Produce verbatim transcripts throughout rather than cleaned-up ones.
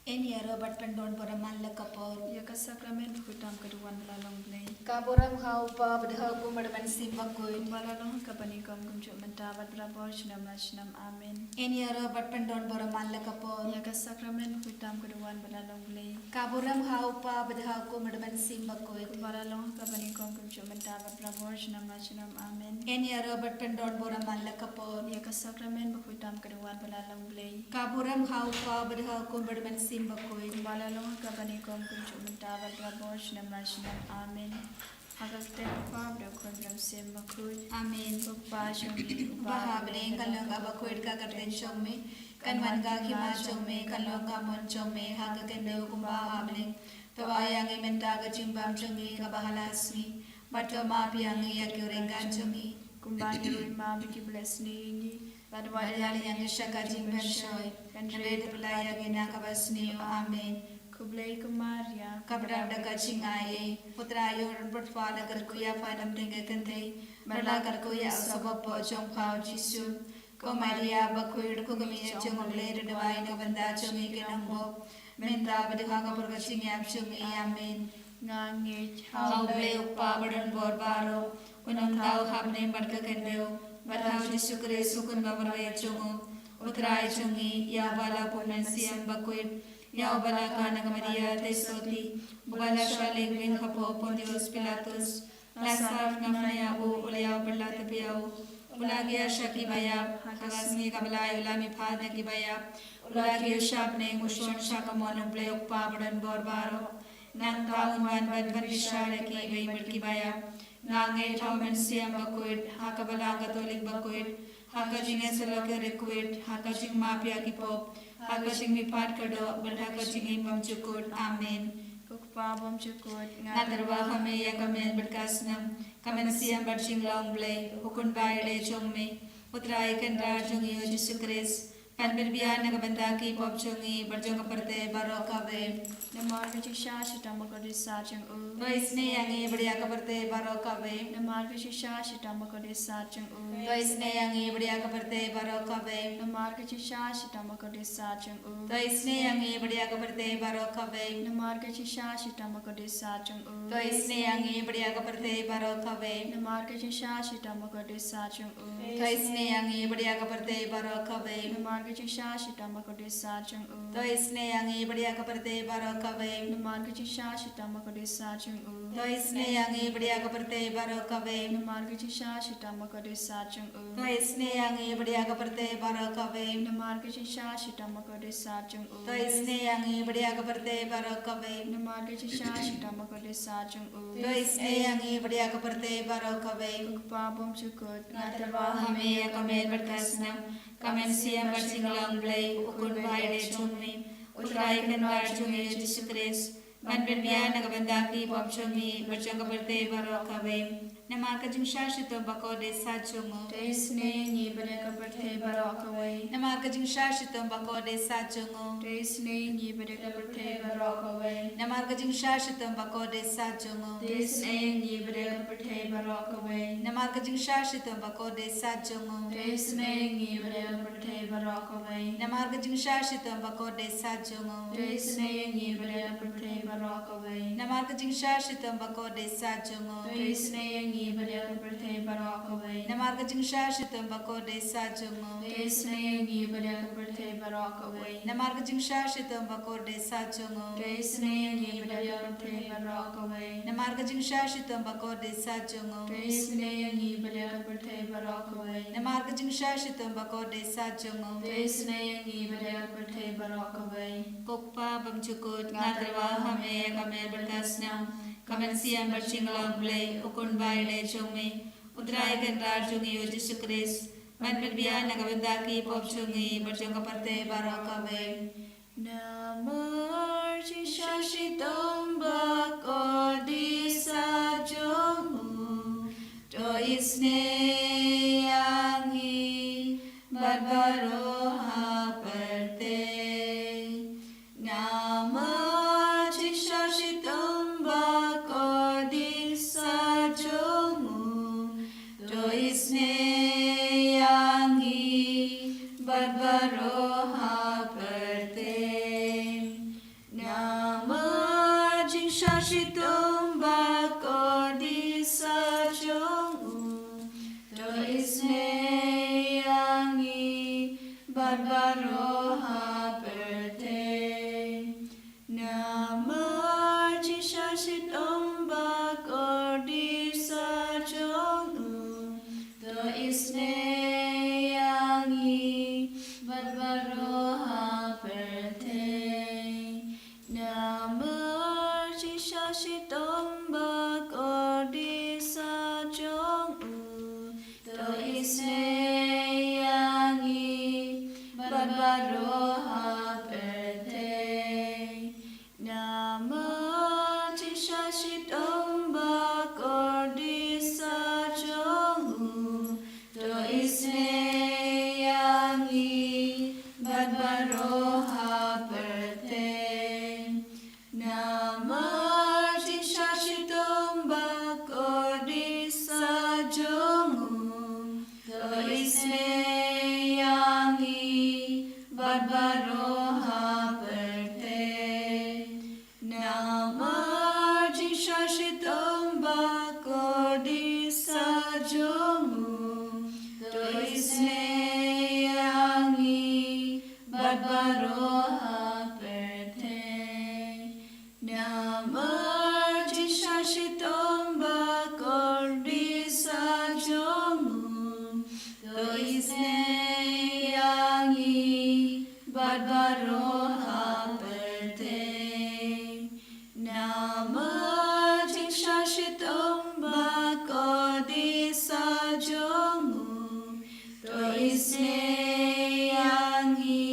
Yn ïaroh bad pyndon burom man la ka por. Ïa ka sakramen bakhuid tam ka duwan ba la long Blei. Ka burom ha u Kpa bad ha u Khun bad ha u Mynsiem Bakhuid. Kumba la long ha kaba nyngkong kumjuh mynta bad barabor snem la snem. Amen. Yn ïaroh bad pyndon burom man la ka por. Ïa ka sakramen bakhuid tam ka duwan ba la long Blei. Ka burom ha u Kpa bad ha u Khun bad ha u Mynsiem Bakhuid. Kumba la long ha kaba nyngkong kumjuh mynta bad barabor snem la snem. Amen. Yn ïaroh bad pyndon burom man la ka por. Ïa ka sakramen bakhuid tam ka duwan ba la long Blei. Ka burom ha u Kpa bad ha u Khun bad ha u Mynsiem Bakhuid. Kumba la long ha kaba nyngkong kumjuh mynta bad barabor snem la snem. Amen. Ha ka kyrteng u Kpa bad u Khun bad u Mynsiem Bakhuid. Amen. Ko Kpa jong ngi uba ha bneng, kan long kaba khuid ka kyrteng jong me. Kan wan ka hima jong me, kan long ka mon jong me ha ka khyndew kumba ha bneng. To ai ïa ngi mynta ka jingbam jong ngi kaba ha la ka sngi. Bad to map ïa ngi ïa ki riewkren jong ngi, kumba ngi ruh ngi map ïa kiba leh sniew ïa ngi. Bad wat ïalam ïa ngi sha ka jingpynshoi, hynrei to pyllait ïa ngi na kaba sniew. Amen. Khublei ko Maria, kaba dap da ka jingai ei, u Trai u don bad pha. La kyrkhu ïa pha na pdeng ki kynthei, bad la kyrkhu ïa u sabap jong pha u Jisu. Ko Maria bakhuid, ko kmie jong U Blei, to duwai na ka bynta jong ngi ki nongbop, mynta bad ha ka por ka jingïap jong ngi. Amen. Nga ngeit ha U Blei u Kpa ba don bor baroh, u Nongthaw ha bneng bad ka khyndew, bad ha u Jisu Khrist u Khun ba marwei jong u, u Trai jong ngi, ïa uba la pun Mynsiem Bakhuid, ïa uba la kha na ka Maria Theisotti, uba la shah lieng biang hapoh Pontius Pilatus, la sah, ngi ngeit ïa u, u la ïaw bad la tep ïa u, u la ïakhun sha kiba ïap, ha ka sngi kaba lai u la mihpat na kiba ïap, u la kiew sha bneng, u shong sha kamon U Blei u Kpa ba don bor baroh. Nangta un wan ban bishar ïa kiwei bad kiba ïap. Nga ngeit ha U Mynsiem Bakhuid, ha ka Balang Katholik bakhuid, ha ka jingïasyllok riewkhuid, ha ka jingmap ïa ki pop, ha ka jingmihpat kaba doh, bad ha ka jingim bymjukut. Amen. Ko Kpa bymjukut, nga tyrwa ha me ïa ka miet bad ka snem, ka mynsiem bad jinglong Blei, u Khun ba ïaleh jong me, u Trai kynrad jong ngi u Jisu Khrist, ban pynbiang na ka bynta ki pop jong ngi bad jong ka pyrthei baroh kawei. Namar ka jingshah shitom bakordit sah jong u. To isynei ïa ngi bad ïa ka pyrthei baroh kawei. Namar ka jingshah shitom bakordit sah jong u. To isynei ïa ngi bad ïa ka pyrthei baroh kawei. Namar ka jingshah shitom bakordit sah jong u. To isynei ïa ngi bad ïa ka pyrthei baroh kawei. Namar ka jingshah shitom bakordit sah jong u. To isynei ïa ngi bad ïa ka pyrthei baroh kawei. Namar ka jingshah shitom bakordit sah jong u. To isynei ïa ngi bad ïa ka pyrthei baroh kawei. Namar ka jingshah shitom bakordit sah jong u. To isynei ïa ngi bad ïa ka pyrthei baroh kawei. Namar ka jingshah shitom bakordit sah jong u. To isynei ïa ngi bad ïa ka pyrthei baroh kawei. Namar ka jingshah shitom bakordit sah jong u. To isynei ïa ngi bad ïa ka pyrthei baroh kawei. Namar ka jingshah shitom bakordit sah jong u. To isynei ïa ngi bad ïa ka pyrthei baroh kawei. Namar ka jingshah shitom bakordit sah jong u. To isynei ïa ngi bad ïa ka pyrthei baroh kawei. Ko Kpa bymjukut, nga tyrwa ha me ïa ka miet bad ka snem, ka mynsiem bad jinglong Blei, u Khun ba ïaleh jong me, u Trai kynrad jong ngi u Jisu Khrist, ban pynbiang na ka bynta ki pop jong ngi bad jong ka pyrthei baroh kawei. Namar ka jingshah shitom bakordit sah jong u. To isynei ïa ngi bad ïa ka pyrthei baroh kawei. Namar ka jingshah shitom bakordit sah jong u. To isynei ïa ngi bad ïa ka pyrthei baroh kawei. Namar ka jingshah shitom bakordit sah jong u. To isynei ïa ngi bad ïa ka pyrthei baroh kawei. Namar ka jingshah shitom bakordit sah jong u. To isynei ïa ngi bad ïa ka pyrthei baroh kawei. Namar ka jingshah shitom bakordit sah jong u. To isynei ïa ngi bad ïa ka pyrthei baroh kawei. Namar ka jingshah shitom bakordit sah jong u. To isynei ïa ngi bad ïa ka pyrthei baroh kawei. Namar ka jingshah shitom bakordit sah jong u. To isynei ïa ngi bad ïa ka pyrthei baroh kawei. Namar ka jingshah shitom bakordit sah jong u. To isynei ïa ngi bad ïa ka pyrthei baroh kawei. Namar ka jingshah shitom bakordit sah jong u. To isynei ïa ngi bad ïa ka pyrthei baroh kawei. Namar ka jingshah shitom bakordit sah jong u. To isynei ïa ngi bad ïa ka pyrthei baroh kawei. Ko Kpa bymjukut, nga tyrwa ha me ïa ka miet bad ka snem, ka mynsiem bad jinglong Blei, u Khun ba ïaleh jong me, u Trai kynrad jong ngi u Jisu Khrist, ban pynbiang na ka bynta ki pop jong ngi bad jong ka pyrthei baroh kawei. Namar jingshah shitom bakordit sah jong u. To isynei ïa ngi bad baroh ha pyrthei. Namar jingshah shitom bakordit sah jong u. To isynei ïa ngi bad baroh ha pyrthei. isynei ïa ngi bad baroh ha pyrthei. Namar jingshah shitom bakordit sa jong u, to isynei ïa ngi bad baroh ha pyrthei. Namar jingshah shitom bakordit sa jong u, to isynei ïa ngi bad baroh ha pyrthei. Namar jingshah shitom bakordit sa jong u, to isynei ïa ngi bad baroh ha pyrthei. Namar jingshah shitom bakordit sa jong u, to isynei ïa ngi bad baroh ha pyrthei. Namar jingshah shitom bakordit sa jong u, to isynei ïa ngi bad baroh ha pyrthei. Namar jingshah shitom bakordit sa jong u, to isynei ïa ngi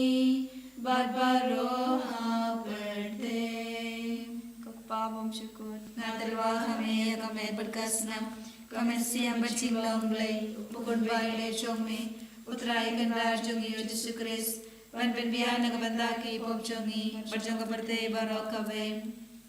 bad baroh ha pyrthei. Ko Kpa bymjukut, nga tyrwa ha me ïa ka met bad ka snam, ka mynsiem bad jinglong Blei, u Khun ba ïeit jong me, U Trai Kynrad jong ngi, U Jisu Khrist, ban pynbiang na ka bynta ki pop jong ngi bad jong ka pyrthei baroh kawei.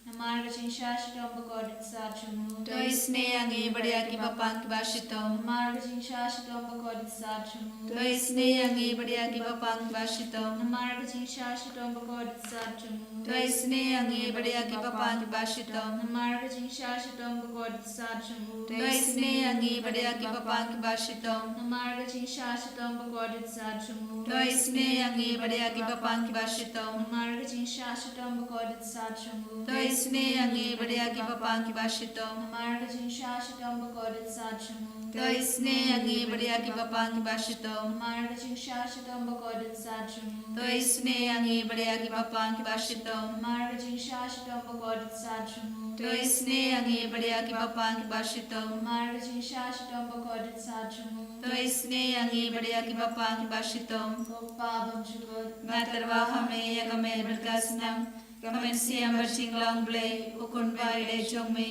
Namar ka jingshah shitom bakordit sa jong u, to isynei ïa ngi bad ïa kiba pang kiba shitom. Namar ka jingshah shitom bakordit sa jong u, to isynei ïa ngi bad ïa kiba pang kiba shitom. Namar ka jingshah shitom bakordit sa jong u, to isynei ïa ngi bad ïa kiba pang kiba shitom. Namar ka jingshah shitom bakordit sa jong u, to isynei ïa ngi bad ïa kiba pang kiba shitom. Namar ka jingshah shitom bakordit sa jong u, to isynei ïa ngi bad ïa kiba pang kiba shitom. Namar ka jingshah shitom bakordit sa jong u, to isynei ïa ngi bad ïa kiba pang kiba shitom. Namar ka jingshah shitom bakordit sa jong u, to isynei ïa ngi bad ïa kiba pang kiba shitom. Namar ka jingshah shitom bakordit sa jong u, to isynei ïa ngi bad ïa kiba pang kiba shitom. Namar ka jingshah shitom bakordit sa jong u, to isynei ïa ngi bad ïa kiba pang kiba shitom. Namar ka jingshah shitom bakordit sa jong u, to isynei ïa ngi bad ïa kiba pang kiba shitom. Ko Kpa bymjukut, nga tyrwa ha me ïa ka met bad ka snam, ka mynsiem bad jinglong Blei, u Khun ba ïeit jong me,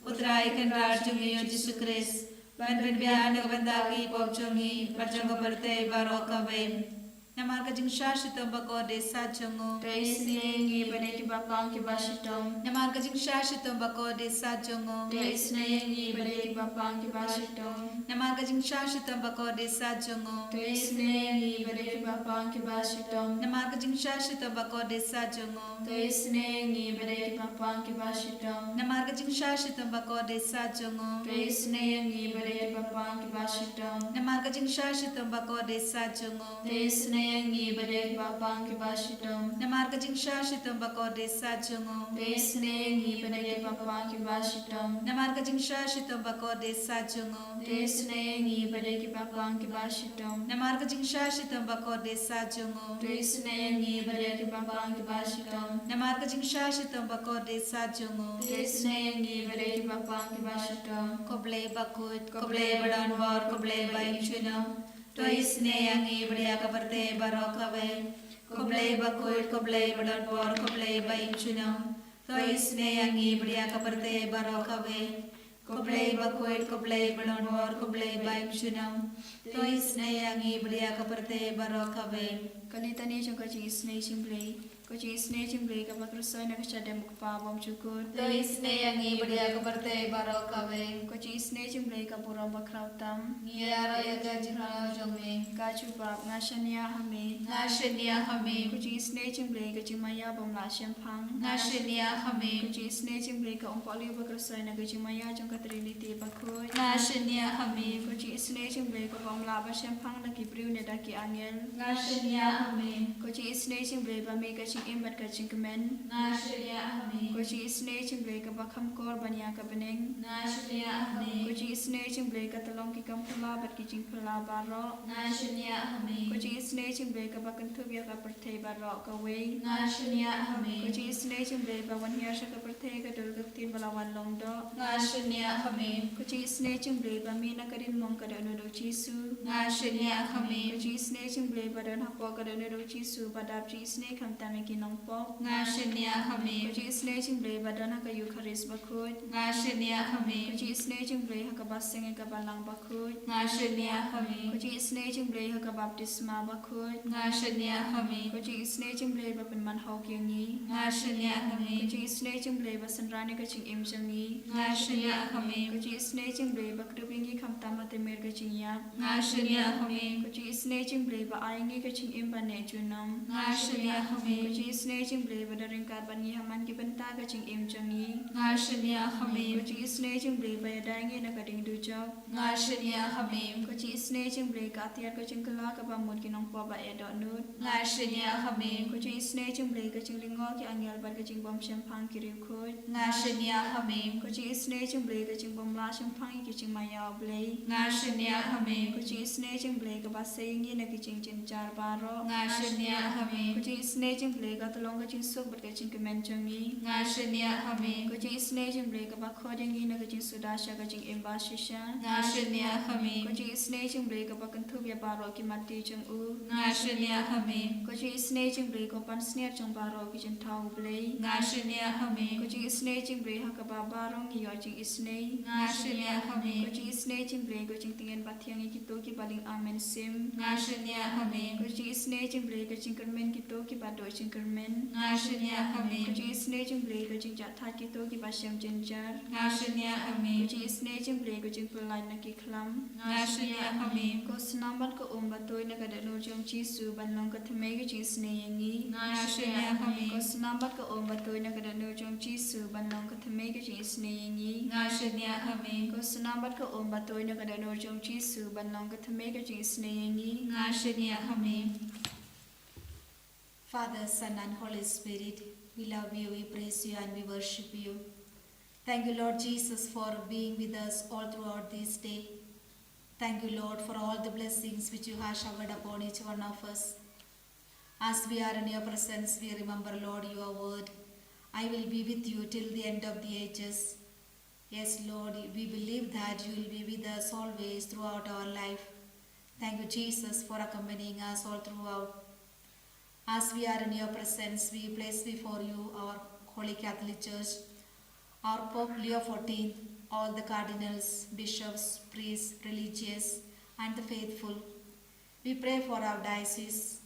U Trai Kynrad jong ngi, U Jisu Khrist, ban pynbiang na ka bynta ki pop jong ngi bad jong ka pyrthei baroh kawei. Namar ka jingshah shitom bakordit sa jong u, to isynei ïa ngi bad ïa kiba pang kiba shitom. Namar ka jingshah shitom bakordit sa jong u, to isynei ïa ngi bad ïa kiba pang kiba shitom. Namar ka jingshah shitom bakordit sa jong u, to isynei ïa ngi bad ïa kiba pang kiba shitom. Namar ka jingshah shitom bakordit sa jong u, to isynei ïa ngi bad ïa kiba pang kiba shitom. Namar ka jingshah shitom bakordit sa jong u, to isynei ïa ngi bad ïa kiba pang kiba shitom. Namar ka jingshah shitom bakordit sa jong u, to isynei ïa ngi bad ïa kiba pang kiba shitom. Namar ka jingshah shitom bakordit sa jong u, to isynei ïa ngi bad ïa kiba pang kiba shitom. Namar ka jingshah shitom bakordit sa jong u, to isynei ïa ngi bad ïa kiba pang kiba shitom. Namar ka jingshah shitom bakordit sa jong u, to isynei ïa ngi bad ïa kiba pang kiba shitom. Namar ka jingshah shitom bakordit sa jong u, to isynei ïa ngi bad ïa kiba pang kiba shitom. Ko Blei bakhuid, ko Blei badonbor, ko Blei ba im junom, to isynei ïa ngi bad ïa ka pyrthei baroh kawei. Ko Blei bakhuid, ko Blei badonbor, ko Blei ba im junom, to isynei ïa ngi bad ïa ka pyrthei baroh kawei. Ko Blei bakhuid, ko Blei badonbor, ko Blei ba im junom, to isynei ïa ngi bad ïa ka pyrthei baroh kawei. Ka Litani jong ka jingisynei jong Blei. Ka jingisynei jong Blei kaba kyrshoi na ka shadem u Kpa bymjukut, to isynei ïa ngi bad ïa ka pyrthei baroh kawei. Ka jingisynei jong Blei ka burom bakhraw tam. Ngi ïaroh ïa ka jingphla jong me. Ka jubab, nga shaniah ha me. Nga shaniah ha me. Ka jingisynei jong Blei ka jingmaïa bym lah shemphang. Nga shaniah ha me. Ka jingisynei jong Blei ka um pohliew ba kyrshoi na ka jingmaïa jong ka Trinity bakhuid. Nga shaniah ha me. Ka jingisynei jong Blei kaba ym lah ba shemphang da ki briew ne da ki angel. Nga shaniah ha me. Ka jingisynei jong Blei ba me ka jing Im bad ka jingkmen. Nga shaniah ha me. Ko jingisynei jong U Blei kaba kham kor ban ïa ka bneng. Nga shaniah ha me. Ko jingisynei jong U Blei ka tyllong ki kam phylla bad ki jingphylla baroh. Nga shaniah ha me. Ko jingisynei jong U Blei kaba kynthup ïa ka pyrthei baroh kawei. Nga shaniah ha me. Ko jingisynei jong U Blei ba wan hiar sha ka pyrthei ka dur ka ktien ba la wan long doh. Nga shaniah ha me. Ko jingisynei jong U Blei ba mih na ka diengmong ka dohnud U Jisu. Nga shaniah ha me. Ko jingisynei jong U Blei ba don hapoh ka dohnud U Jisu ba dap jingisynei khamtam ïa ki nongpop. Nga shaniah ha me. Ko jingisynei jong U Blei ba don ha ka Eukharist bakhuid. Nga shaniah ha me. Ko jingisynei jong U Blei ha kaba seng ïa ka balang bakhuid. Nga shaniah ha me. Ko jingisynei jong U Blei ha ka baptisma bakhuid. Nga shaniah ha me. Ko jingisynei jong U Blei ba pynman hok ïa ngi. Nga shaniah ha me. Ko jingisynei jong U Blei ba synran ïa ka jingim jong ngi. Nga shaniah ha me. Ko jingisynei jong U Blei ba kdup ïa ngi khamtam ha tmier ka jingïap. Nga shaniah ha me. Ko jingisynei jong U Blei ba ai ïa ngi ka jingim ba neh junom. Nga shaniah ha me. Ko jingisynei jong U Blei ba don ryngkat bad ngi ha man ki bynta ka jingim jong ngi. Nga shaniah ha me. Ko jingisynei jong U Blei ba ïada ïa ngi na ka diengdujok. Nga shaniah ha me. Ko jingisynei jong U Blei ka atiar ka jingkylla kaba mut ki nongpop ba eh dohnud. Nga shaniah ha me. Ko jingisynei jong U Blei ka jinglyngngoh ki angel bad ka jingbym shemphang ki riewkhuid. Nga shaniah ha me. Ko jingisynei jong U Blei ka jingbym lah shemphang ïa ki jingmaïa U Blei. Nga shaniah ha me. Ko jingisynei jong U Blei kaba sei ïa ngi na ki jingjynjar baroh. Nga shaniah ha me. Ko jingisynei jong U Blei ka tyllong ka jingsuk bad ka jingkmen jong ngi. Nga shaniah ha me. Ko jingisynei jong U Blei kaba khot ïa ngi na ka jingsuda sha ka jingim ba shisha. Nga shaniah ha me. Ko jingisynei jong U Blei kaba kynthup ïa baroh ki matti jong u. Nga shaniah ha me. Ko jingisynei jong U Blei ko pansngiat jong baroh ki jingthaw U Blei. Nga shaniah ha me. Ko jingisynei jong U Blei ha kaba baroh ngi ïoh jingisynei. Nga shaniah ha me. Ko jingisynei jong U Blei ko jingtngen ba thiang ïa kito kiba lyngba mynsiem. Nga shaniah ha me. Ko jingisynei jong U Blei ko jingkyrmen kito kiba duh jingkyrmen. Nga shaniah ha me. Ko jingisynei jong U Blei ko jingjahthait kito kiba shem jynjar. Nga shaniah ha me. Ko jingisynei jong U Blei ko jingpyllait na ki khlam. Nga shaniah ha me. Ko snam bad ka um ba tuid na ka dohnud jong U Jisu ban long ka thymmei ka jingisynei ïa ngi. Nga shaniah ha me. Ko snam bad ka um ba tuid na ka dohnud jong U Jisu ban long ka thymmei ka jingisynei ïa ngi. Nga shaniah ha me. Ko snam bad ka um ba tuid na ka dohnud jong U Jisu ban long ka thymmei ka jingisynei ïa ngi. Nga shaniah ha me. Father, Son, and Holy Spirit, we love you, we praise you, and we worship you. Thank you, Lord Jesus, for being with us all throughout this day. Thank you, Lord, for all the blessings which you have showered upon each one of us. As we are in your presence, we remember, Lord, your word. I will be with you till the end of the ages. Yes, Lord, we believe that you will be with us always throughout our life. Thank you, Jesus, for accompanying us all throughout. As we are in your presence, we place before you our Holy Catholic Church, our Pope Leo fourteenth, all the cardinals, bishops, priests, religious, and the faithful. We pray for our diocese,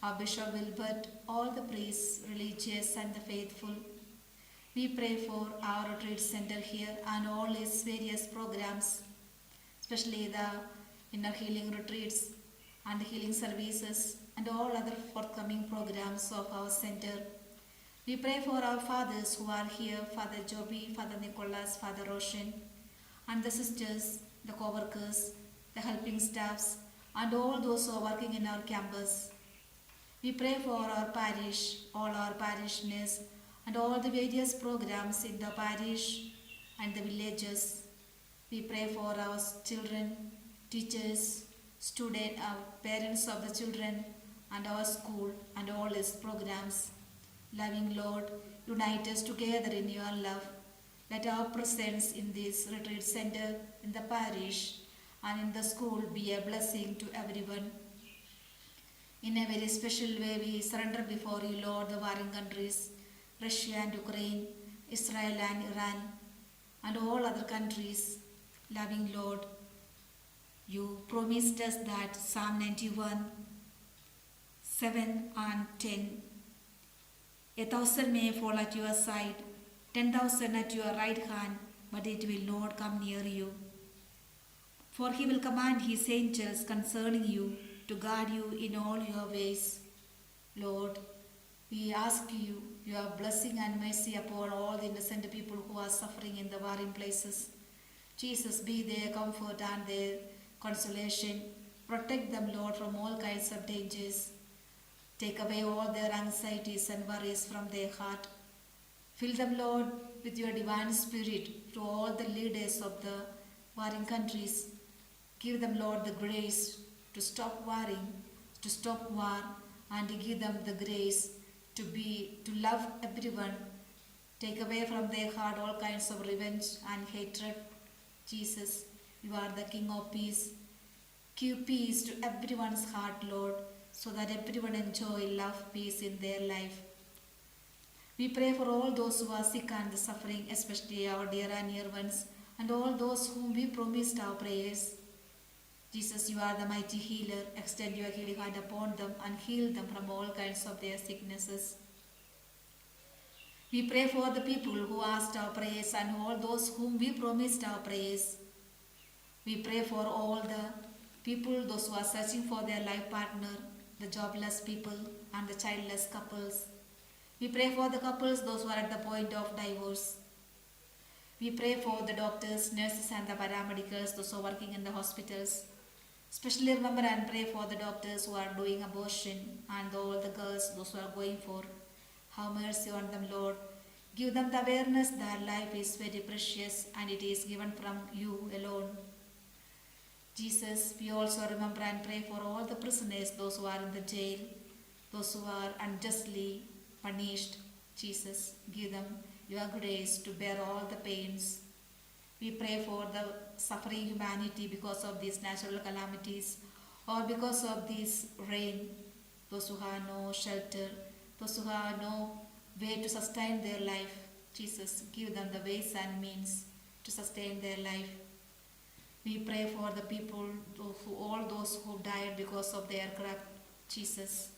our Bishop Wilbert, all the priests, religious, and the faithful. We pray for our retreat center here and all its various programs, especially the inner healing retreats and the healing services and all other forthcoming programs of our center. We pray for our fathers who are here, Father Joby, Father Nicholas, Father Roshan, and the sisters, the co-workers, the helping staffs, and all those who are working in our campus. We pray for our parish, all our parishioners, and all the various programs in the parish and the villages. We pray for our children, teachers, student, our parents of the children, and our school and all its programs. Loving Lord, unite us together in your love. Let our presence in this retreat center, in the parish, and in the school be a blessing to everyone. In a very special way, we surrender before you, Lord, the warring countries, Russia and Ukraine, Israel and Iran, and all other countries. Loving Lord, you promised us that Psalm ninety-one, seven and ten, "A thousand may fall at your side, ten thousand at your right hand, but it will not come near you. For he will command his angels concerning you to guard you in all your ways." Lord, we ask you your blessing and mercy upon all the innocent people who are suffering in the warring places. Jesus, be their comfort and their consolation. Protect them, Lord, from all kinds of dangers. Take away all their anxieties and worries from their heart. Fill them, Lord, with your divine spirit to all the leaders of the warring countries. Give them, Lord, the grace to stop worrying, to stop war, and give them the grace to be, to love everyone. Take away from their heart all kinds of revenge and hatred. Jesus, you are the King of peace. Give peace to everyone's heart, Lord, so that everyone enjoy love, peace in their life. We pray for all those who are sick and suffering, especially our dear and near ones, and all those whom we promised our prayers. Jesus, you are the mighty healer. Extend your healing hand upon them and heal them from all kinds of their sicknesses. We pray for the people who asked our prayers and all those whom we promised our prayers. We pray for all the people, those who are searching for their life partner, the jobless people, and the childless couples. We pray for the couples, those who are at the point of divorce. We pray for the doctors, nurses, and the parameters, those who are working in the hospitals. Especially remember and pray for the doctors who are doing abortion and all the girls, those who are going for. Have mercy on them, Lord. Give them the awareness that life is very precious and it is given from you alone. Jesus, we also remember and pray for all the prisoners, those who are in the jail, those who are unjustly punished. Jesus, give them your grace to bear all the pains. We pray for the suffering humanity because of these natural calamities or because of this rain, those who have no shelter, those who have no way to sustain their life. Jesus, give them the ways and means to sustain their life. We pray for the people, those who, all those who died because of the aircraft. Jesus,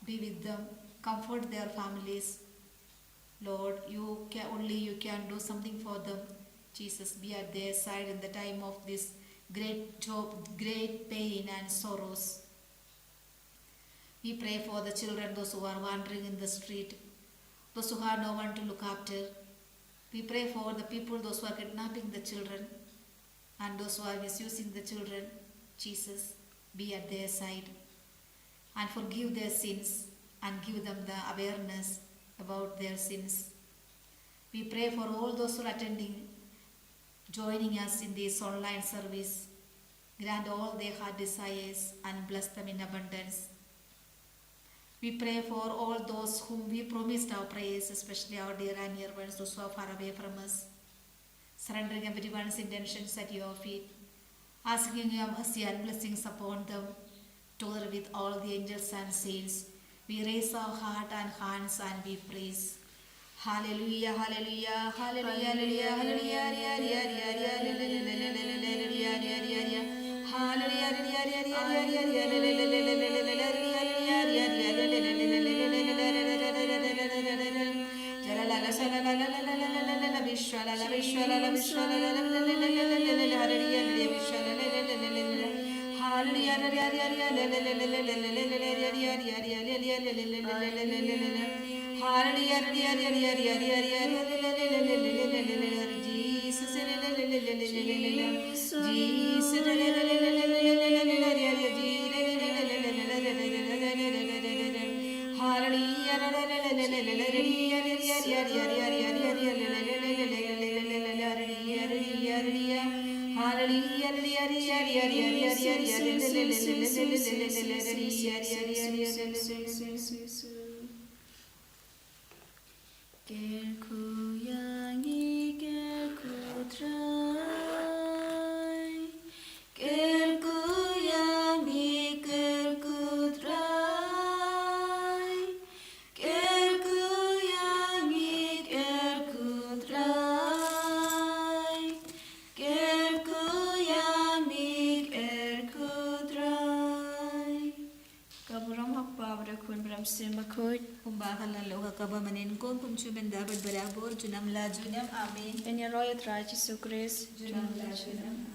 be with them, comfort their families. Lord, you can, only you can do something for them. Jesus, be at their side in the time of this great job, great pain and sorrows. We pray for the children, those who are wandering in the street, those who have no one to look after. We pray for the people, those who are kidnapping the children and those who are misusing the children. Jesus, be at their side and forgive their sins and give them the awareness about their sins. We pray for all those who are attending, joining us in this online service. Grant all their heart desires and bless them in abundance. We pray for all those whom we promised our prayers, especially our dear and near ones, those who are far away from us. Surrendering everyone's intentions at your feet, asking your mercy and blessings upon them, together with all the angels and saints. We raise our heart and hands and we praise. Hallelujah, hallelujah, hallelujah, hallelujah, hallelujah, hallelujah, hallelujah, hallelujah, hallelujah, hallelujah. Kyrkhu ïa ngi, kyrkhu Trai. Kyrkhu ïa ngi, kyrkhu Trai. Kyrkhu ïa ngi, kyrkhu Trai. Kyrkhu ïa ngi, kyrkhu Trai. Ka burom ha u Kpa bad ha u Khun bad ha u Mynsiem Bakhuid. Kumba ha la lyoh ka kaba mynnin, kum kum shu mynta bad barabor, junom la junom. Amen. Ngin ïaroh ïa u Trai Jisu Khrist. Junom la junom.